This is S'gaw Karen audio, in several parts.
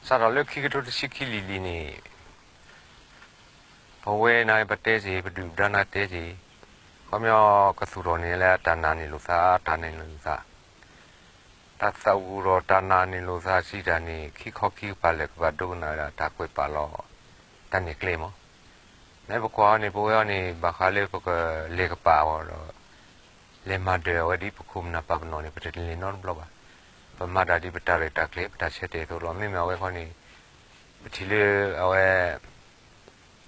စးထီၣ်လၢခံကထိတဆံခံလံၤလံၤန့ၣ် ပဝဲန့ၣ်ပတဲက့ၤ ပဒုၣ်ပဒါန့ၣ်တဲက့ၤ, ခီပညီကသူၣ်ထီၣ်န့ၣ်လၢတၢ်နာ်န့ၢ်လိာ်သး, တၢ်နာ်န့ၢ်လိာ်သး, တၢ်သးဝံၣ်ဒီးတၢ်နာ်န့ၢ်လိာ်သးစံးတၢ်န့ၣ် ခံခီခံကပၤလၢာ် ကဘၣ်ဒိကနၣ်ဝဲဒၣ်တၢ်ကွဲးပာ်လီၤ တၢ်နဲၣ်ကျဲမး. မ့ၢ်ပကွၢ်အီၤန့ၣ် ပဝဲအီၤန့ၣ် ဘၣ်ဃးလၢပကလဲၤကပာ်အီၤဒီး လဲၤမၤဒၢးအဝဲဒ်ပခိၣ်ပနၢ်ပာ်ပနီၣ်န့ၣ် ပတလဲၤနီတဘျီဘၣ်. ပမၤတၢ်ဒ်ပတၢ်ရဲၣ်တၢ်ကျဲၤ ပတၢ်ဆၢတဲာ်အသိးလီၤ. မ့မ့ၢ်အဝဲခီန့ၣ် ပထံၣ်လၢအဝဲ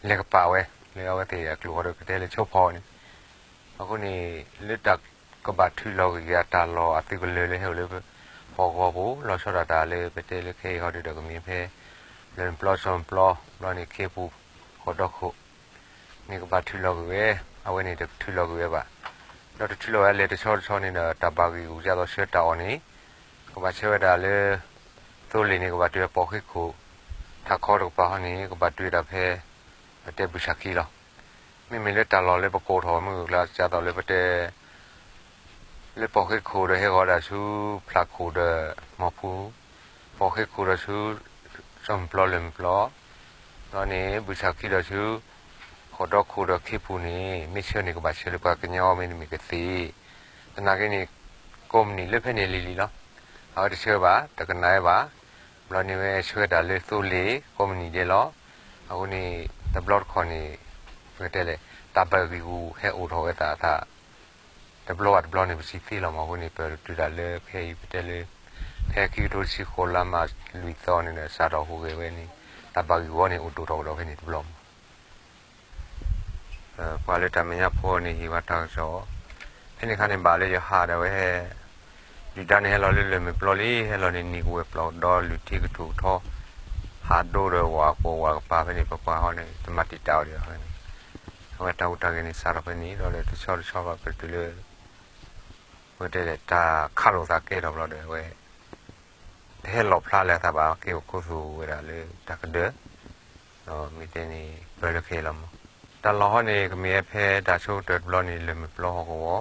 လဲၤကပာ်ဝဲ လၢအဝဲသ့ၣ်အကျိာ်ဃီဒီးကတဲလၢဆိဖီန့ၣ်, အဃိန့ၣ် လၢတၢ်ကဘၣ်ထုးလီၤဂ့ၤဂ့ၤအတၢ်လီၢ်အသုးကလၢၤလၢဟဲအိၣ်လၢ ဟီၣ်ကဝီၤပူၤ လီၤဆီဒၣ်တၢ်လၢပတဲလၢခဲအံၤဟီဒုဒီးကမ့ၢ်ဖဲ လၢၢ်မပျီ စီၤမပျီ ဘျီန့ၣ်ခ့ပူၤ ဃိးဒီခိၣ် န့ၣ်ကဘၣ်ထုးလီၤဂ့ၤဝဲ, အဝဲန့ၣ်တထုးလီၤဂ့ၤဝဲဘၣ်. ဒီးတထုးလီၤဝဲလဲၤတဆီတဆီန့ၣ်ဒီး တၢ်ဘၣ်ဂံၢ်ဂူာ်ဒ်သိးဆှၢတၢ်အီၣ်န့ၣ် ကဘၣ်ဆှၢဝဲဒၣ်လၢ သိလ့ၣ်န့ၣ် ကဘၣ်တုၤဝဲပိာ်ဃ့ခိၣ်, ထးခီတကပၤဟီန့ၣ် ကဘၣ်တုၤဝဲဒၣ်ဖဲ ပတဲဘုၣ်ဆၣ်ခံလီၤ. မ့မ့ၢ်လၢတၢ်လီၢ်လၢပကိးထီၣ်မုၢ်ကျါ ဒ်သိးလၢပတဲ လၢပိာ်ဃ့ခိၣ်ဒီးဟဲဂီၤဒၣ်ဆူ ဖျၣ်ခိၣ်ဒီးမီၤဖူ, ပိာ်ဃ့ခိၣ်ဒီးဆူ စီၤမပျီ လၢၢ်မပျီ, ဒီးန့ၣ် ဘုၣ်ဆၣ်ခံဒီးဆူ ဃိးဒီခိၣ်ဒီးခ့ပူၤန့ၣ် မ့ၢ်ဆှၢန့ၣ် ကဘၣ်ဆှၢလၢပှၤကညီမ့တမ့ၢ်ကသ့. သနာ်က့န့ၣ် ကိးမုၢ်နံၤလၢဖဲန့ၣ်လံၤလံၤလီၤ. အဝဲတဆှၢဘၣ် တကနၣ်ဝဲဘၣ်. ဘျီန့ၣ်ဝဲဆှၢတၢ်လၢသိလ့ၣ် ကိးမုၢ်နံၤဒဲးလီၤ. အဃိန့ၣ် တဘျီတခီၣ်န့ၣ် ပကတဲလဲၣ် တၢ်ဘၣ်ဂံၢ်ဂူာ်ဟဲအိၣ်ထီၣ်ဝဲသးအသး တဘျီဘၣ်တဘျီန့ၣ် ပစံးသ့လီၤမး. အဃိန့ၣ် ပတုၤဒၣ်လၢခဲအံၤ ပတဲလၢ ဖဲခံကထိတဆံဃိး လါမၢ်ၡး လွံၢ်သီန့ၣ်ဒီး စးထီၣ်ဟူးဂဲၤဝဲန့ၣ် တၢ်ဘၣ်ဂံၢ်ဂူာ်န့ၣ် အိၣ်ဒိၣ်ထီၣ်ကဒီးဖဲန့ၣ်တဘျီမး. ပှၤလၢတၢ်မဲာ်ညါဖိန့ၣ် ဟ့ၣ်ဝဲတၢ်ကစီၣ်, ဖဲန့ၣ်အခါန့ၣ် ဘၣ်လၢယဟးဒီးဝဲ ဒုၣ်ဒါန့ၣ် ဟဲလီၤလၢလၢၢ်မ့ၢ်ပျီလံ, ဟဲလီၤန့ၣ် နံၤကဝဲၢ်ပျီဒီး လုၢ်ထံကထူၣ်ကထီ, ဟးဒိဒီးဝၤကိးဝၤကပၤဖဲန့ၣ် ပပှၤဟီန့ၣ် တမၤတံာ်တာ်အီၤဒံးဘၣ်ဖဲန့ၣ်. အဝဲတၢ်ဟူးတၢ်ဂဲၤန့ၣ် စးထီၣ်ဖဲန့ၣ်ဒီး တဆီတဆီဘၣ် ပတုၤလၢ ပကတဲလဲၣ် တၢ်ခးလိာ်သးကဲထီၣ်ဘျီဒီး အဝဲ တဟဲလီၤဖျါလၢအသးဘၣ်, ကဲအိၣ်ခူသူၣ်ဝဲဒၣ်လၢတၢ်ကဒၢ, ဒီးမ့ၢ်တဲန့ၣ် ပၢလၢခဲအံၤလီၤမး. တၢ်လီၢ်ဟီန့ၣ် ကမ့ၢ်ဝဲဖဲတၢ်ဆိကတၢၢ်တဘျီန့ၣ် လၢၢ်မ့ၢ်ပျီဟီၣ်ကဝီၤ,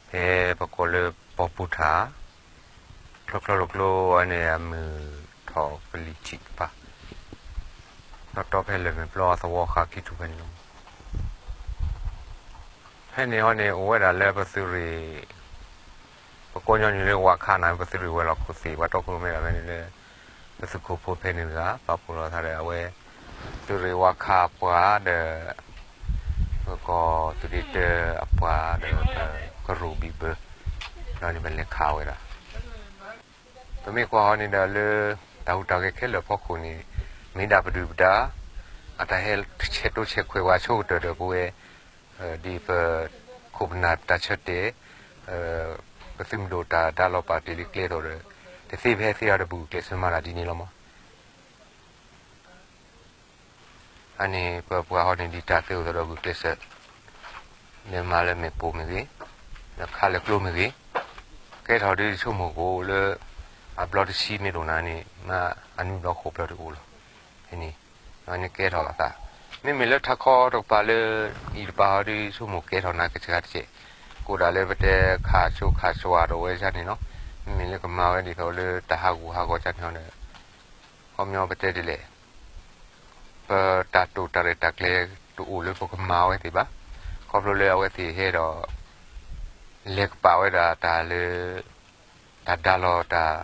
ဖဲပကိးလၢပီၤပူၤထၣ်, ချီချီလိၤကျိအဝဲန့ၣ် အမုၢ်ထီၣ်ကလံၤထံးတဖၣ်, တီတီဖဲလၢၢ်မ့ၢ်ပျီအသဝီဃာ်ခံထူၣ်ဖဲန့ၣ်လီၤ. ဖဲန့ၣ်ဟီန့ၣ် အိၣ်ဝဲဒၣ်လၢပသုးရ့ၣ် ပကိးညီနုၢ်လၢဝၤခးန့ၣ် ပသုးရ့ၣ်ဝဲၤလီၢ်ခိၣ်သ့ၣ် ပှၤတီခိၣ်ရိၣ်မဲဒၣ်ဖဲန့ၣ်လၢ ပသုးခိၣ်ဖိဖဲန့ၣ်တဂၤ ပာ်ဖှိၣ်လီၤသးဒီးအဝဲ သုးရ့ၣ်ဝၤခးအပှၤဒီး ပကီၢ်သူးဒ့တၢအပှၤဒီး ကရူၢ်ဘံၣ်ဘၢ ဒီးန့ၣ်ပလဲၤခးဝဲဒၣ် ပမ့ၢ်ကွၢ်ဟီန့ၣ်ဒီးလၢ တၢ်ဟူးတၢ်ဂဲၤခဲလၢာ်အဖီခိၣ်န့ၣ် မ့ၢ်ဒၣ်ပဒုၣ်ပဒါ အတၢ်ဟဲဆဲးတိဆဲးခွဲးဝဲအဆိကတၢၢ်ဒီးပဝဲ ဒ်ပခိၣ်ပနၢ်တၢ်ဆၢတဲာ် ပသုးမုၢ်ဒိၣ်တၢ်ဒါလီၤပာ်တ့ၢ်လံကျဲသိးဒီး တသ့ဖဲသ့အီၤဒီးပဂုာ်ကျဲးစၢးမၤတၢ်ဒ်န့ၣ်လီၤမး. အန့ၣ် ပပှၤဟီန့ၣ် ဒ်တၢ်သ့အိၣ်သိးဒီးဂုာ်ကျဲးစၢး လၢမၤလၢမ့ၣ်ပိၢ်မ့ၢ်ဂ့ၤ, လၢခးလၢကျိမ့ၢ်ဂ့ၤ, ကဲထီၣ်ဒ်ဆိကမိၣ်ကအိၣ်လၢ အဘျီတဆံမ့ၢ်ဒိၣ်နၤန့ၣ် မ့ၢ်အနွံဘျီဃိးဘျီတအိၣ်လီၤ. ဖဲန့ၣ် အန့ၣ်ကဲထီၣ်လီၤသး, မ့မ့ၢ်လၢထးခီတကပၤလၢ အံၤတပၤဟီဒ်ဆိကမိၣ်ကဲထီၣ်နၤကစှၤတကဲး, ကအိၣ်ဒၣ်လၢပတဲခးဆိခးဆိဒီးဝဲဒ်န့ၣ်လီၤ. မ့မ့ၢ်လၢကမၤဝဲဒ်သိးလၢတၢ်ဟးဂူာ်ဟးဂီၤဒ်န့ၣ်ဒီး ခီပညီပတဲဒ်လဲၣ် ပတၢ်တိာ်တၢ်ရဲၣ်တၢ်ကျဲၤတအိၣ်လၢပကမၤဝဲသ့ၣ်ဘၣ်. ခီဖျိလၢအဝဲသ့ၣ်ဟဲဒီး လဲၤကပာ်ဝဲဒၣ်တၢ်လၢ တၢ်ဒါလီၤတၢ်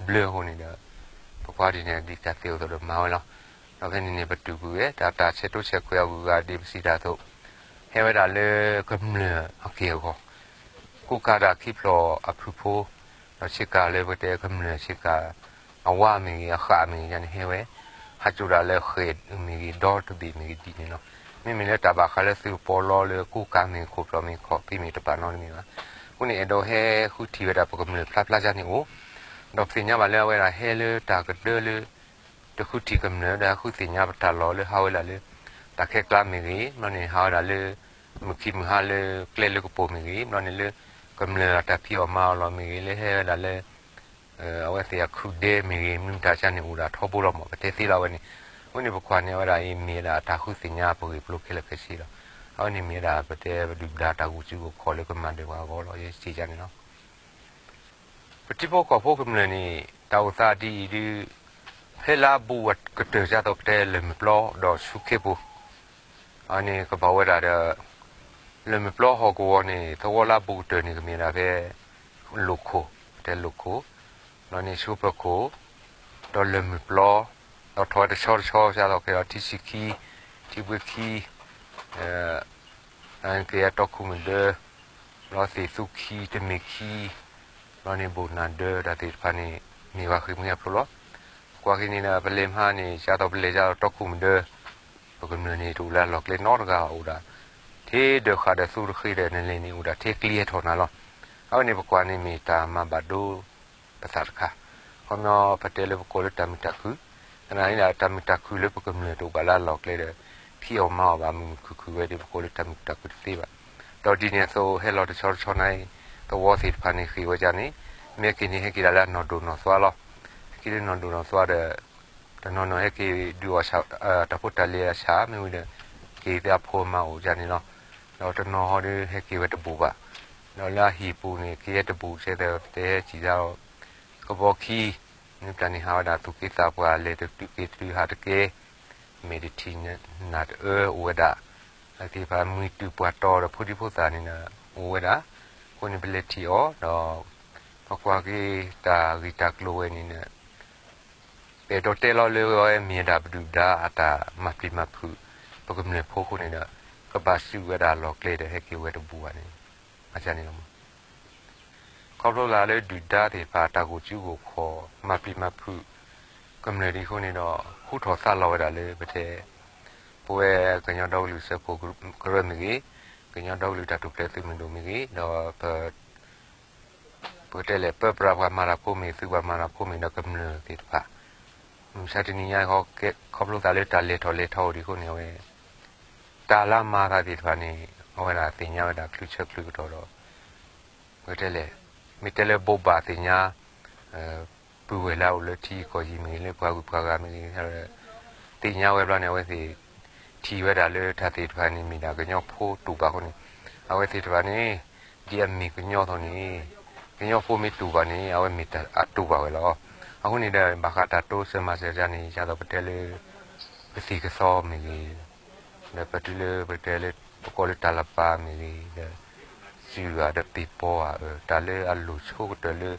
ဘျၢအဃိန့ၣ်ဒီး ပကွၢ်ဒ်န့ၣ် ဒ်တၢ်သ့အိၣ်သိးဒီးမၤဝဲလီၤ. ဒီးဖဲန့ၣ်န့ၣ် ပတုာ်ကွံာ်ဝဲ တၢ်တၢ်ဆဲးတိဆဲးခွဲးအဂုၤအဂၤဒ်ပစံးတၢ်အသိး ဟဲဝဲဒၣ်လၢကမျၢၢ်အက့ၢ်အဂီၤ ကူကၤတၢ်ခံဖျၢၣ်အဖုၣ်ဖိ ဒီးဆ့ကၤလၢပကတဲကမျၢၢ်ဆ့ကၤ အဝါမ့ၢ်ဂ့ၤ အဃၣ်မ့ၢ်ဂ့ၤန့ၣ် ဟဲဝဲ ဟးစိာ်ဒၣ်လၢဃဲၣ်မ့ၢ်ဂ့ၤ ဒီတဘ့ၣ်မ့ၢ်ဂ့ၤဒ်န့ၣ်လီၤ. မ့မ့ၢ်လၢတၢ်ဘၣ်ဃးလၢသုးပီလီလၢကူကၤမ့ၢ်ဂ့ၤ ခိၣ်ဖျီၣ်မ့ၢ်ဂ့ၤ ခီၣ်ဖံးမ့ၢ်ဂ့ၤ တပာ်နီတမံၤဘၣ်. အဃိန့ၣ် အဲၣ်ဒိးဟဲဃုထံၣ်ဝဲဒၣ်ပကမျၢၢ်ဖျါဖျါဒ်န့ၣ်အိၣ် ဒီးပသ့ၣ်ညါဘၣ်လၢအဝဲဒၣ်ဟဲလၢတၢ်ကဒၢလၢ တဃုထံၣ်ကမျၢၢ်ဒီးဟဲဃုသ့ၣ်ညါပတၢ်လီၢ်လၢဟးဝဲဒၣ်လၢ တၢ်ခဲကျါမ့ၢ်ဂ့ၤ, ဘျီန့ၣ်ဟးဝဲဒၣ်လၢ မုၢ်ခံမုၢ်ဟါလၢကျဲလၢကပိာ်မ့ၢ်ဂ့ၤ, ဘျီန့ၣ်လၢ ကမျၢၢ်အတၢ်ဖံးအီၣ်မၤအီၣ်လီၤမ့ၢ်ဂ့ၤ, လၢဟဲဝဲဒၣ်လၢ အဝဲသ့ၣ်အခုၣ်ဒဲမ့ၢ်ဂ့ၤ မနုၤမတၤကန့ၣ်အိၣ်ဒၣ်ထီဘိလီၤမး ပတဲသ့လီၤအဝဲန့ၣ်. အဃိန့ၣ် ပကွၢ်န့ၢ်အဝဲဒၣ်အံၤ မ့ၢ်ဝဲဒၣ်တၢ်ဃုသ့ၣ်ညါပဂ့ၢ်ကျိၤခဲလၢာ်ခဲဆ့လီၤ. အဝဲန့ၣ်မ့ၢ်ဝဲဒၣ်ပတဲပဒုၣ်ပဒါတၢ်ဂုာ်စုဂုာ်ခီၣ်လၢကမၤဒၢးပှၤအဂီၢ်လီၤ ယဲစံးကန့ၣ်လီၤ. ပထံဖိကီၢ်ဖိကမျၢၢ်န့ၣ် တၢ်အိၣ်သးဒ်အံၤဒုး ဖဲလၢအဘူးအကတၢၢ် ဒ်သိးပတဲလၢၢ်မုၢ်ပျီဒီးဆူခ့ပူၤ, အန့ၣ်ကဘၣ်ဝဲဒၣ်ဒီး လၢၢ်မုၢ်ပျီဟီၣ်ကဝီၤန့ၣ် သဝီလၢအဘူးကတၢၢ်န့ၣ် ကမ့ၢ်ဒၣ်ဖဲ လိၣ်ခိၣ်, ပတဲလိၣ်ခိၣ်, ဒီးန့ၣ်ဆိပၢၤခိၣ်, ဒီးလၢၢ်မုၢ်ပျီ, ဒီးထီၣ်ဝဲတဆီတဆီ ဒ်သိးကဲဒီးထံဆံခံ, ထံဘှ့ခံ, ကဲတီၢ်ခူၣ်မုၢ်ဒၢ, ဘျီသ့ၣ်သူခံ, တမ့ၢ်ခံ, ဘျီန့ၣ်ဘိၣ်နၢ်ဒၢ တၢ်သ့ၣ်တဖၣ်န့ၣ် မ့ၢ်ပှၤဃ့ၢ်မှံဟးဖျိးလီၤ. ကွၢ်က့ၤန့ၣ်ဒီး ပလဲၤမဟါန့ၣ် ဒ်သိးပလဲၤဒ်သိးတီၢ်ခူၣ်မုၢ်ဒၢ, ပကမျၢၢ်န့ၣ် တအိၣ်လၢအလီၢ်ကျဲနီတဂၤ အိၣ်ဒၣ် ထဲဒၢးဃာ်ဒီးသူတဃ့ဒီးနလဲၤန့ၣ် အိၣ်ဒၣ်ထဲကျ့ဟဲထီၣ်နၤလီၤ. အဝဲန့ၣ်ပကွၢ်န့ၣ်မ့ၢ်တၢ်မၤဘၣ်ဒိ ပသးတခါ, ခီပညီပတဲလၢပကိးလၢတၢ်မုာ်တၢ်ခုၣ်, သနာ်က့ဒီး တၢ်မုာ်တၢ်ခုၣ်လၢပကမျၢၢ်တအိၣ်ဘၣ်လၢအလီၢ်ကျဲဒီး ဖံးအီၣ်မၤအီၣ်ဘၣ် မုာ်မုာ်ခုၣ်ခုၣ်ဝဲဒီး ပကိးလၢတၢ်မုာ်တၢ်ခုၣ်တသ့ဘၣ်. ဒီးဒ်န့ၣ်အသိး ဟဲလီၤတဆီတဆီန့ၣ် သဝီသ့ၣ်တဖၣ်န့ၣ်ဃ့ၢ်ဝဲဒ်န့ၣ်, မ့ၢ်ဟဲက့ၤန့ၣ် ဟဲက့ၤဒၣ်လၢအနီၢ်ဒိၣ်နီၢ်သွါလီၤ. ဟဲက့ၤလၢနီၢ်ဒိၣ်နီၢ်သွါဒီး တနီၤနီၤဟဲက့ၤဒုးအီၣ်တၢ်ဖိတၢ်လံၤအဆၣ် မ့ၢ်ဝံၤဒီး က့ၤသ့ၣ်အဖိအမါအိၣ်ဒ်န့ၣ်လီၤ. ဒီးတနီၤဟီဒီးဟဲက့ၤဝဲတဘူးဘၣ်, ဒီးလၢအဟံၣ်ပူၤန့ၣ် က့ၤဟဲတဘူး ကဲသတဲဟဲစံၣ်ဒၣ် ကဘီခံ, မ့ၢ်ပျၢ်န့ၣ်ဟးဝဲဒၣ်သူၣ်က့သးပှၢ် လဲၤတတုၤက့ၤတတုၤဟးတက့ၢ်, မဲာ်တထံၣ်နးတအၢအိၣ်ဝဲဒၣ်, အဝဲသ့ၣ်တဖၣ်မှံတုာ်ပှၢ်တီၤဒီးဖိဒံဖိသၣ်န့ၣ်ဒီး အိၣ်ဝဲဒၣ်, အဃိန့ၣ်ပလဲၤထံၣ်အီၤဒီး ပကွၢ်က့ၤတၢ်ဂ့ၢ်တၢ်ကျိၤဝဲန့ၣ်ဒီး ပအဲၣ်ဒိးတဲလီၤလၢအဝဲမ့ၢ်ဝဲဒၣ်ပဒုၣ်ပဒါအတၢ်မၤပျံၤမၤဖုး ပကမျၢၢ်ဖိအဃိန့ၣ်ဒီး ကဘၣ်စူးဝဲဒၣ်လီၢ်ကျဲဒီးဟဲက့ၤဝဲတဘူးဘၣ်န့ၣ် အန့ၣ်လီၤ. ခီဖျိလၢဒုၣ်ဒါသ့ၣ်တဖၣ်တၢ်ဂိၢ်စုဂိၢ်ခီၣ် မၤပျံၤမၤဖုး ကမျၢၢ်ဒ်အဃိန့ၣ်ဒီး ဟူထီၣ်သါလီၤဝဲဒၣ်လၢပတဲ ပဝဲကညီဒီကလုာ်စၢဖှိၣ်ကရၢမ့ၢ်ဂ့ၤ, ကညီဒီကလုာ်တၢ်ထူၣ်ဖျဲးသုးမုၢ်ဒိၣ်မ့ၢ်ဂ့ၤ, ဒီးပ ပကတဲလဲၣ် ပၢပြးပှၤမၤတၢ်ဖိမ့ၢ်ဂ့ၤ သုးပှၤမၤတၢ်ဖိမ့ၢ်ဂ့ၤဒီးကမျၢၢ်သ့ၣ်တဖၣ်, မုၢ်မဆါတနံၤညါ ခီဖျိသးလၢတၢ်လဲၤထီၣ်လဲၤထီအိၣ်ဒ်အဃိန့ၣ် အဝဲ တၢ်လၢအမၤသးသ့ၣ်တဖၣ်န့ၣ် အဝဲဒၣ်သ့ၣ်ညါဝဲဒၣ်ချုးဆၢချုးကတီၢ်ဒီး ပကတဲလဲၣ် မ့ၢ်တဲလၢဘိးဘၣ်သ့ၣ်ညါ ပုၢ်ဝဲၢ်လၢအအိၣ်လၢထံကီၢ်အံၤမ့ၢ်ဂ့ၤ လၢပှၤဂုၤပှၤဂၤမ့ၢ်ဂ့ၤ သ့ၣ်ညါဝဲဘျီန့ၣ် အဝဲသ့ၣ်ထံၣ်ဝဲဒၣ်လၢတၢ်သ့ၣ်တဖၣ်န့ၣ် မ့ၢ်ဒၣ်ကညီဖိတူၢ်ဘၣ်အဃိန့ၣ် အဝဲသ့ၣ်တဖၣ်န့ၣ် ဒ်အမ့ၢ်ကညီအသိးန့ၣ် ကညီဖိမ့ၢ်တူၢ်ဘၣ်န့ၣ် အဝဲမ့ၢ်အတူၢ်ဘၣ်ဝဲလီၤ. အဃိန့ၣ်ဒီး ဘၣ်ဃးတၢ်တိစၢၤမၤစၢၤန့ၣ် ဒ်သိးပတဲလၢ ကသံၣ်ကသီမ့ၢ်ဂ့ၤ ဒီးပတုၤလၢပတဲလၢ ပကိးလၢတၢ်လၢပၢ်မ့ၢ်ဂ့ၤ ဒီး စုဂၤဒီးပ့ၤပီဧါ တၢ်လၢအလိၣ်ဆိကတၢၢ်လၢ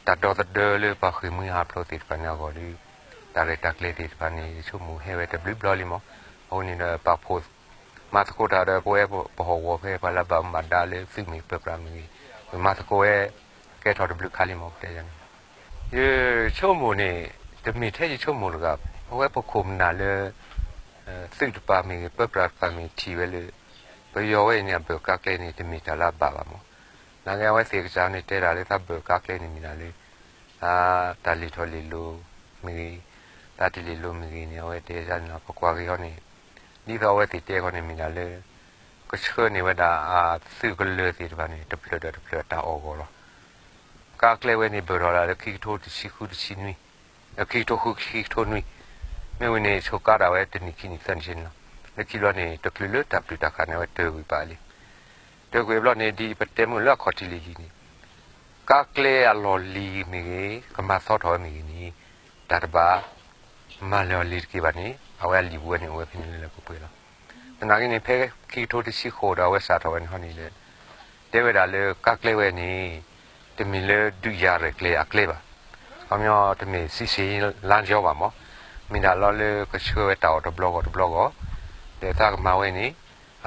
တၢ်ဒီသဒၢလၢပှၤဃ့ၢ်မှံဟးဖျိးသ့ၣ်တဖၣ်န့ၣ်အဂီၢ်ဒီး တၢ်ရဲၣ်တၢ်ကျဲၤသ့ၣ်တဖၣ်န့ၣ် ယဆိကမိၣ်ဟဲဝဲတဘျုးဘျီလံမး. အဃိန့ၣ်ဒီး ပာ်ဖှိၣ် မၤသကိးတၢ်ဒီး ပဝဲပဟီၣ်ကဝီၤဖဲပှၤလၢဘၣ်မူဘၣ်ဒါလၢသုးမ့ၢ်ပၢပြးမ့ၢ်ဂ့ၤ မၤသကိးဝဲ ကဲထီၣ်တဘျုးခါလံမး ပတဲယၤန့ၣ် ယဆိကမိၣ်န့ၣ် တမ့ၢ်ထဲယဆိကမိၣ်တဂၤ, အဝဲပခိၣ်ပနၢ်လၢ သုးတပၤမ့ၢ်ဂ့ၤ ပၢပြးတပၤမ့ၢ်ထံၣ်ဝဲလၢ ပယီၤဝဲအံၤန့ၣ် အဘၢၣ်ကါကျဲန့ၣ် တမ့ၢ်တၢ်လၢအဘၣ်ဘၣ်မး. နာ်က့အဝဲသ့ၣ်ကစၢ်န့ၣ်တဲဒၣ်လၢသးဘၢၣ်ကါကျဲန့ၣ်မ့ၢ်ဒၣ်လၢ တၢ်လံၣ်ထီၣ်လံၣ်လီၤမ့ၢ်ဂ့ၤ, တၢ်တလံၣ်လီၤမ့ၢ်ဂ့ၤန့ၣ် အဝဲတဲဒၣ်န့ၣ်လီၤ. ပကွၢ်က့ၤဃီန့ၣ် ဒ်သိးအဝဲသ့ၣ်တဲခီန့ၣ်မ့ၢ်ဒၣ်လၢ ကဆှၢန့ၢ်ဝဲဒၣ်အသုးကလၢၤသ့ၣ်တဖၣ်န့ၣ် တဖျၢၣ်ဒီးတဖျၢၣ်အတၢ်အီၣ်အဂီၢ်လီၤ. ကါကျဲဝဲန့ၣ် ဘၢၣ်ထီၣ်ဒၣ်လၢခံကထိတဆံဃုတဆံနွံ, ခံကထိဃုခံကထိနွံ, မ့ၢ်ဝံၤန့ၣ် ဆိးကါဒၣ်ဝဲတနံၣ်ခံနံၣ်သၢနံၣ်ဆံန့ၣ်လီၤ. လၢခံဘျီန့ၣ် တချုးလၢတၢ်ပျုၢ်တၢ်ခးန့ၣ် အဝဲတၢၢ်ကွံာ်ပာ်လံ. တၢၢ်ကွံာ်ဘျီန့ၣ် ဒ်ပတဲမုၢ်လၢအခီၣ်ထံးလံၤလံၤန့ၣ် ကါကျဲအလီၢ်လံၤမ့ၢ်ဂ့ၤ ကမၤသီထီၣ်ဝဲမ့ၢ်ဂ့ၤန့ၣ် တၢ်တဘၣ် မၤလၢာ်အီၤလံၤတက့ၢ်ဘၣ်န့ၣ် အဝဲအလံာ်ပူၤဝဲန့ၣ် အိၣ်ဝဲဖဲန့ၣ်လၢလၢပှဲၤပှဲၤလီၤ. သနာ်က့န့ၣ် ဖဲခံကထိတဆံဃိးဒီးအဝဲစးထီၣ်ဝဲန့ၣ်ဟီန့ၣ်ဒီး တဲဝဲဒၣ်လၢကါကျဲဝဲန့ၣ် တမ့ၢ်လၢဒုးယၤရဲၣ်ကျဲၤအကျဲဘၣ်. ခီပညီတမ့ၢ်စံးစ့လါကၠီဘၣ်မး, မ့ၢ်ဒၣ်လီၤလၢကဆှၢဝဲတၢ်အီၣ်တဘျီဂီၢ်တဘျီဂီၢ်, ဒီးသးကမၤဝဲန့ၣ်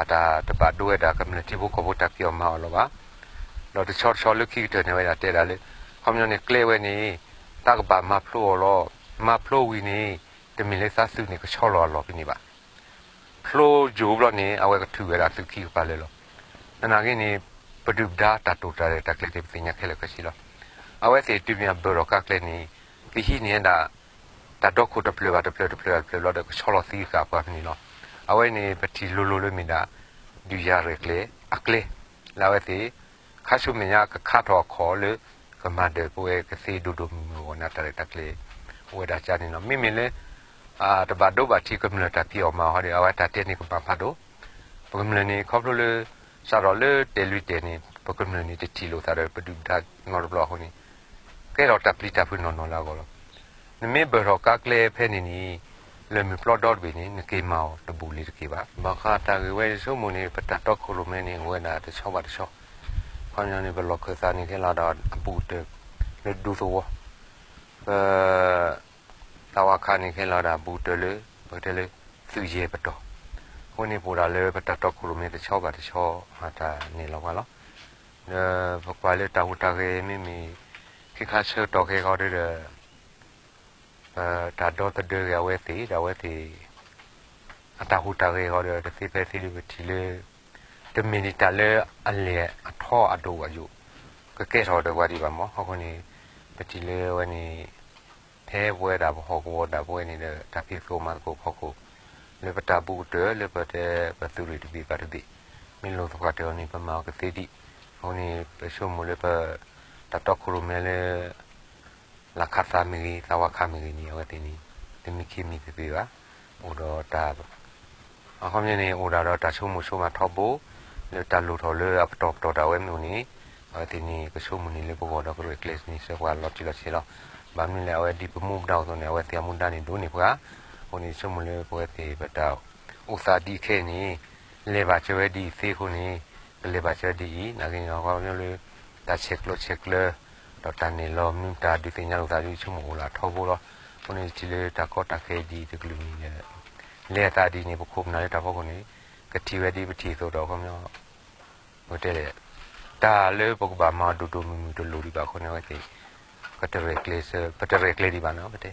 အတၢ်တဘၣ်ဒိဝဲဒၣ်ကမျၢၢ်ထံဖိကီၢ်ဖိတၢ်ဖံးအီၣ်မၤအီၣ်လီၤဘၣ်. ဒီးတဆီတဆီလၢခံကတၢၢ်န့ၣ်ဝဲဒၣ်တဲဒၣ်လၢ ခီပညီန့ၣ်ကျဲဝဲန့ၣ် သးကဘၣ်မၤဖျိအီၤလီၤ. မၤဖျိဝံၤန့ၣ် တမ့ၢ်လၢသးသုးန့ၣ်ကဆီလီၤအလီၢ်ဖဲန့ၣ်ဘၣ်. ဖျိယိာ်ဘျီန့ၣ် အဝဲကထုးဝဲဒၣ်သုးခံကပၤလၢာ်လီၤ. သနာ်က့န့ၣ် ပဒုၣ်ပဒါတၢ်တိာ်တၢ်ရဲၣ်တၢ်ကျဲၤသ့ၣ် ပသ့ၣ်ညါခဲလၢာ်ခဲဆ့လီၤ. အဝဲသ့ၣ်တုၤမ့ၢ်အဘၢၣ်ထီၣ်ကါကျဲန့ၣ် ကဟံးန့ၢ်ဝဲဒၣ် တၢ်ဒီခိၣ်တဖျၢၣ်ဘၣ်တဖျၢၣ်တဖျၢၣ်တဖျၢၣ်ဘျီဒီး ကဆီလီၤသံဃာ်ပှၤဖဲန့ၣ်လီၤ. အဝဲန့ၣ် ပထံၣ်လိၤလိၤလၢမ့ၢ်ဒၣ် ဒုးယၤရဲၣ်ကျဲၤအကျဲ လၢအဝဲသ့ၣ် ခါဆူမဲာ်ညါကခါထီၣ်အခီၣ်လၢ ကမၤဒၢးပဝဲကသ့ဒိၣ်ဒိၣ်မုၢ်မုၢ်အဂီၢ်န့ၣ် တၢ်ရဲၣ်တၢ်ကျဲၤ အိၣ်ဝဲဒၣ်ကန့ၣ်လီၤ. မ့မ့ၢ်လၢ တဘၣ်ဒိဘၣ်ထံးကမျၢၢ်တၢ်ဖံးအီၣ်မၤအီၣ်ဟီဒီး အဝဲတၢ်တဲန့ၣ်ကမၤဖးဒိၣ် ပကမျၢၢ်န့ၣ် ခီဖျိလၢ စးထီၣ်လၢတဲာ်လွံၢ်တဲာ်န့ၣ် ပကမျၢၢ်န့ၣ် တထံၣ်လိာ်သးဒီးပဒုၣ်ပဒါနီတဘျီအဃိန့ၣ် ကဲထီၣ်တၢ်ပျံၤတၢ်ဖုးနီၢ်နီၢ်လၢအဂီၢ်လီၤ. နမ့ၢ်ဘၢၣ်ထီၣ်ကါကျဲဖဲန့ၣ်န့ၣ် လၢမုၢ်ပျီဒီတဘ့ၣ်န့ၣ် နက့ၤမၤအီၤတဘူးလံတက့ၢ်ဘၣ်. ဘၣ်ဃးတၢ်ဂ့ၢ်ဝဲဆိကမိၣ်န့ၣ် ပတၢ်တီခိၣ်ရိၣ်မဲန့ၣ် အိၣ်ဝဲဒၣ်တဆီဘၣ်တဆီ, ခီပညီန့ၣ် ပလီၢ်ခၢၣ်သးန့ၣ် ကဟဲလီၤဒီးအဘူးကတၢၢ်လၢဒူသဝီ, ပ သးဝါခးန့ၣ် ကဟဲလီၤဒီးအဘူးကတၢၢ်လၢ ပကတဲလၢ သုးယဲၢ်ပတီၢ်, အဃိန့ၣ် ပအိၣ်ဒၣ်လၢပတၢ်တီခိၣ်ရိၣ်မဲတဆီဘၣ်တဆီ အတၢ်နဲၣ်လီၤပှၤလီၤ. ဒီးပကွၢ်လၢတၢ်ဟူးတၢ်ဂဲၤမ့မ့ၢ် ခဲခါဆၢကတီၢ်ခဲအံၤဒီး ပတၢ်ဒီသဒၢဂ့ၤအဝဲသ့ၣ်ဒီးအဝဲသ့ၣ် အတၢ်ဟူးတၢ်ဂဲၤအဂီၢ်ဒီး တသ့ဖဲသ့ဒီးပထံၣ်လၢ တမ့ၢ်ဒံးတၢ်လၢအလဲၢ်အထီအဒိၣ်အယိာ် ကကဲထီၣ်ဒီးပှၤဒံးဘၣ်မး. အဃိန့ၣ် ပထံၣ်လၢအဝဲန့ၣ် ဖဲပဝဲဒၣ်ပဟီၣ်ကဝီၤဒၣ်ပဝဲန့ၣ်ဒီး တၢ်ဖံးသကိးမၤသကိးဖီခိၣ် လၢပတၢ်ဘူးကတၢၢ်လၢပတဲပသုးရ့ၣ်တဘ့ၣ်ဘၣ်တဘ့ၣ် မ့ၢ်လိာ်သပှၢ်တၢၢ်အီၤန့ၣ် ပမၤအီၤကသ့ဒံး. အဃိန့ၣ် ပဆိကမိၣ်လၢပ တၢ်တီခိၣ်ရိၣ်မဲလၢ လၢခးသးမ့ၢ်ဂ့ၤ သးဝါခးမ့ၢ်ဂ့ၤန့ၣ် အဝဲသ့ၣ်န့ၣ် တမံခ့မံသပ့ၤဘၣ်. အိၣ်ဒီးတၢ် အခီပညီန့ၣ် အိၣ်ဒၣ်ဒီးတၢ်ဆိကမိၣ်ဆိကမးထီဘိ လၢတၢ်လိၣ်ထီၣ်လၢအပတီၢ်ပတီၢ်ဒၣ်ဝဲမ့ၢ်အိၣ်န့ၣ် အဝဲသ့ၣ်န့ၣ် ကဆိကမိၣ်န့ၣ်လၢပဂီၢ်ဒီးကရဲၣ်ကျဲၤန့ၢ်စၢၤပှၤလီၤတံၢ်လီၤဆဲးလီၤ. ဘၣ်မနုၤလဲၣ် အဝဲဒ်ပမူပဒါအသိးန့ၣ် အဝဲသ့ၣ်အမူဒါန့ၣ်ဒိၣ်န့ၢ်ပှၤ. အဃိန့ၣ် ဆိကမိၣ်လၢပဝဲသ့ၣ် ပတၢ်အိၣ်သးဒ်ခဲအံၤန့ၣ် လဲၤဘၣ်စၢၤဝဲဒ်အံၤသ့အဃိန့ၣ် ကလဲၤဘၣ်စၢၤဒ်အံၤ နာ်က့န့ၣ် အခီပညီလၢ တၢ်ဆဲးကျိးဆဲးကျၢ ဒီးတၢ်နဲၣ်လီၤမနုၤတၢ်ဒုးသ့ၣ်ညါလိာ်သးဒ် ဆိကမိၣ်အိၣ်လၢအထီဘိလီၤ. အဃိန့ၣ် ထံၣ်လၢတၢ်ကီတၢ်ခဲဒ်အံၤတကလုာ်န့ၣ်ဒီး လဲၤအသးဒ်န့ၣ် ပခိၣ်ပနၢ်လၢတၢ်ဖီခိၣ်န့ၣ် ကထံၣ်ဝဲဒ်ပထံၣ်အသိးဒီး အခီပညီ ပတဲလဲၣ် တၢ်လၢပကဘၣ်မၤအီၤဒိၣ်ဒိၣ်မုၢ်မုၢ်တလိၣ်ဒံးဘၣ်အဃိန့ၣ် အဝဲသ့ၣ် ပတရဲၣ်ကျဲၤဒံးဘၣ်နီၤ ပတဲ